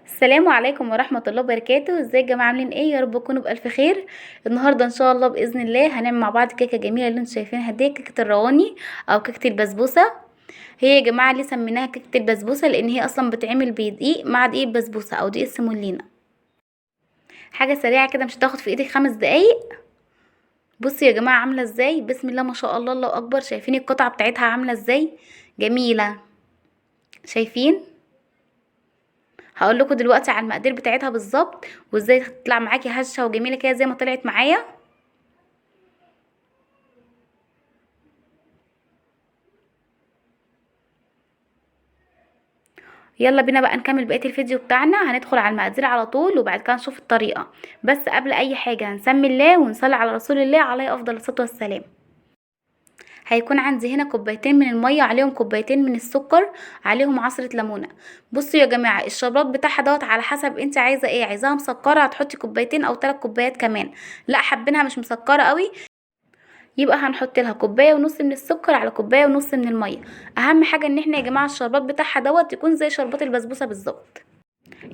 السلام عليكم ورحمة الله وبركاته. ازاي يا جماعة، عاملين ايه؟ يا رب تكونوا بألف خير. النهاردة ان شاء الله بإذن الله هنعمل مع بعض كيكة جميلة اللي انتم شايفينها دي، كيكة الرواني او كيكة البسبوسة. هي يا جماعة ليه سميناها كيكة البسبوسة؟ لان هي اصلا بتعمل بدقيق مع دقيق بسبوسة او دقيق سيمولينا. حاجة سريعة كده مش هتاخد في ايدك 5 دقايق. بصوا يا جماعة عاملة ازاي، بسم الله ما شاء الله، الله اكبر. شايفين القطعة بتاعتها عاملة ازاي؟ جميلة. شايفين؟ هقول لكم دلوقتي على المقادير بتاعتها بالظبط وازاي تطلع معاكي هشه وجميلة كده زي ما طلعت معايا. يلا بينا بقى نكمل بقية الفيديو بتاعنا. هندخل على المقادير على طول وبعد كده نشوف الطريقة. بس قبل اي حاجة هنسمي الله ونصلي على رسول الله عليه افضل الصلاة والسلام. هيكون عندي هنا كوبايتين من المية، عليهم كوبايتين من السكر، عليهم عصره ليمونه. بصوا يا جماعة الشربات بتاعها دوت على حسب انت عايزه ايه. عايزاها مسكره هتحطي كوبايتين او 3 كوبايات كمان، لا حابينها مش مسكره قوي يبقى هنحط لها كوباية ونص من السكر على كوباية ونص من المية. اهم حاجة ان احنا يا جماعة الشربات بتاعها دوت يكون زي شربات البسبوسه بالظبط،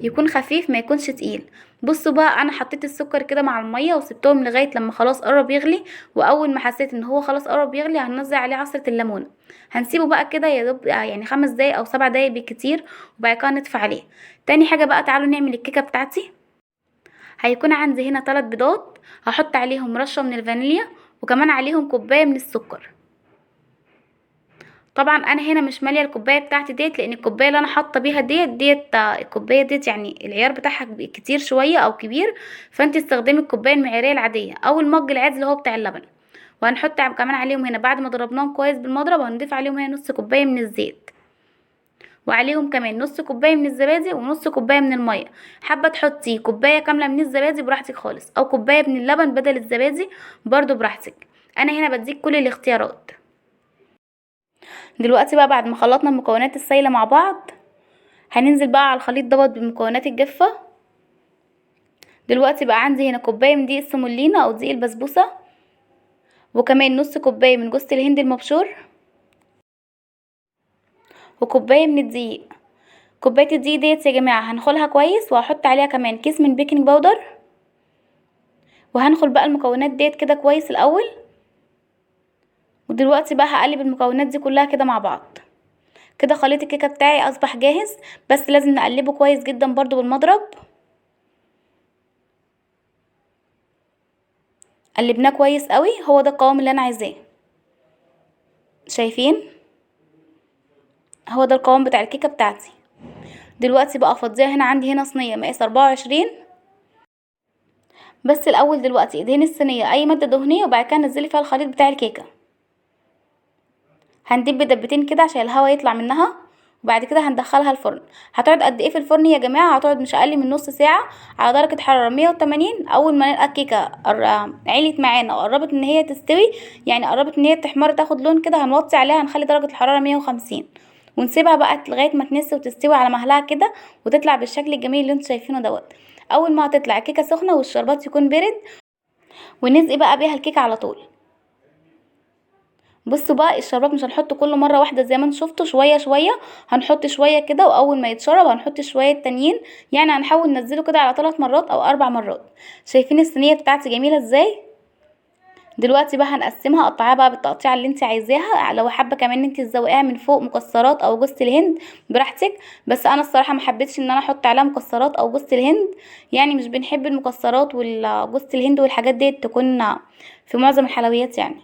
يكون خفيف ما يكونش تقيل. بصوا بقى انا حطيت السكر كده مع المية وسبتهم لغاية لما خلاص قرب يغلي، واول ما حسيت ان هو خلاص قرب يغلي هننزل عليه عصره الليمونه. هنسيبه بقى كده يا دوب 5 دقايق او 7 دقايق بالكتير، وبعد كده نطفي عليه. تاني حاجة بقى تعالوا نعمل الكيكه بتاعتي. هيكون عندي هنا 3 بيضات، هحط عليهم رشه من الفانيليا وكمان عليهم كوباية من السكر. طبعا انا هنا مش ماليه الكوباية بتاعتي ديت، لان الكوباية اللي انا حاطه بيها ديت الكوباية ديت يعني العيار بتاعها كتير شوية او كبير، فانت استخدمي الكوباية المعياريه العادية او المج العادي اللي هو بتاع اللبن. وهنحط كمان عليهم هنا بعد ما ضربناهم كويس بالمضرب هنضيف عليهم هنا نص كوباية من الزيت، وعليهم كمان نص كوباية من الزبادي ونص كوباية من المية. حابة تحطي كوباية كاملة من الزبادي براحتك خالص، او كوباية من اللبن بدل الزبادي برضو براحتك. انا هنا بديك كل الاختيارات. دلوقتي بقى بعد ما خلطنا المكونات السايله مع بعض هننزل بقى على الخليط دوت بالمكونات الجافه. دلوقتي بقى عندي هنا كوباية من دقيق السيمولينا او دقيق البسبوسه، وكمان نص كوباية من جوز الهند المبشور، وكوبايه من الدقيق. كوباية الدقيق ديت يا جماعة هنخلها كويس، وهحط عليها كمان كيس من baking powder، وهنخل بقى المكونات ديت كده كويس الاول. ودلوقتي بقى هقلب المكونات دي كلها كده مع بعض. كده خليط الكيكه بتاعي اصبح جاهز، بس لازم نقلبه كويس جدا برضو بالمضرب. قلبناه كويس قوي، هو ده القوام اللي انا عايزاه. شايفين؟ هو ده القوام بتاع الكيكه بتاعتي. دلوقتي بقى افضيها. هنا عندي هنا صينية مقاس 24. بس الاول دلوقتي ادهني الصينية اي مادة دهنية، وبعد كده نزلي فيها الخليط بتاع الكيكه. هندب دبتين كده عشان الهواء يطلع منها، وبعد كده هندخلها الفرن. هتقعد قد ايه في الفرن يا جماعة؟ هتقعد مش اقل من نص ساعة على درجه حرارة 180. اول ما نلقى الكيكه عليت معانا وقربت ان هي تستوي، يعني قربت ان هي تحمر تاخد لون كده، هنوطي عليها هنخلي درجه الحرارة 150، ونسيبها بقى لغاية ما تنس وتستوي على مهلها كده، وتطلع بالشكل الجميل اللي انتوا شايفينه دوت. اول ما هتطلع الكيكه سخنة والشربات يكون بارد، ونسقي بقى بيها الكيكه على طول. بصوا بقى الشربات مش هنحطه كله مرة واحدة زي ما انتوا شفتوا، شوية شوية هنحط شوية كده، واول ما يتشرب هنحط شوية تانيين، يعني هنحاول ننزله كده على 3 مرات او 4 مرات. شايفين الصينية بتاعتي جميلة ازاي؟ دلوقتي بقى هنقسمها، قطعيها بقى بالتقطيع اللي انت عايزاها. لو حابة كمان ان انت تزوقيها من فوق مكسرات او جوز الهند براحتك، بس انا الصراحة ما حبيتش ان انا احط عليها مكسرات او جوز الهند، يعني مش بنحب المكسرات والجوز الهند والحاجات دي تكون في معظم الحلويات يعني.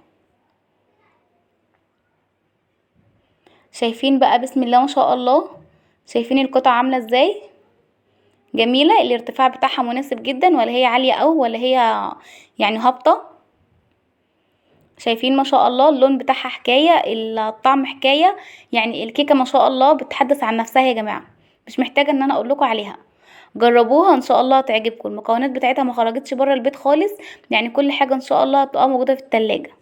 شايفين بقى بسم الله ما شاء الله، شايفين القطعة عاملة ازاي؟ جميلة، الارتفاع بتاعها مناسب جدا، ولا هي عالية قوي ولا هي هابطة. شايفين ما شاء الله اللون بتاعها حكاية، الطعم حكاية، يعني الكيكة ما شاء الله بتحدث عن نفسها يا جماعة، مش محتاجة ان انا اقول لكم عليها. جربوها ان شاء الله تعجبكم. المكونات بتاعتها ما خرجتش بره البيت خالص، يعني كل حاجة ان شاء الله هتبقى موجودة في التلاجة.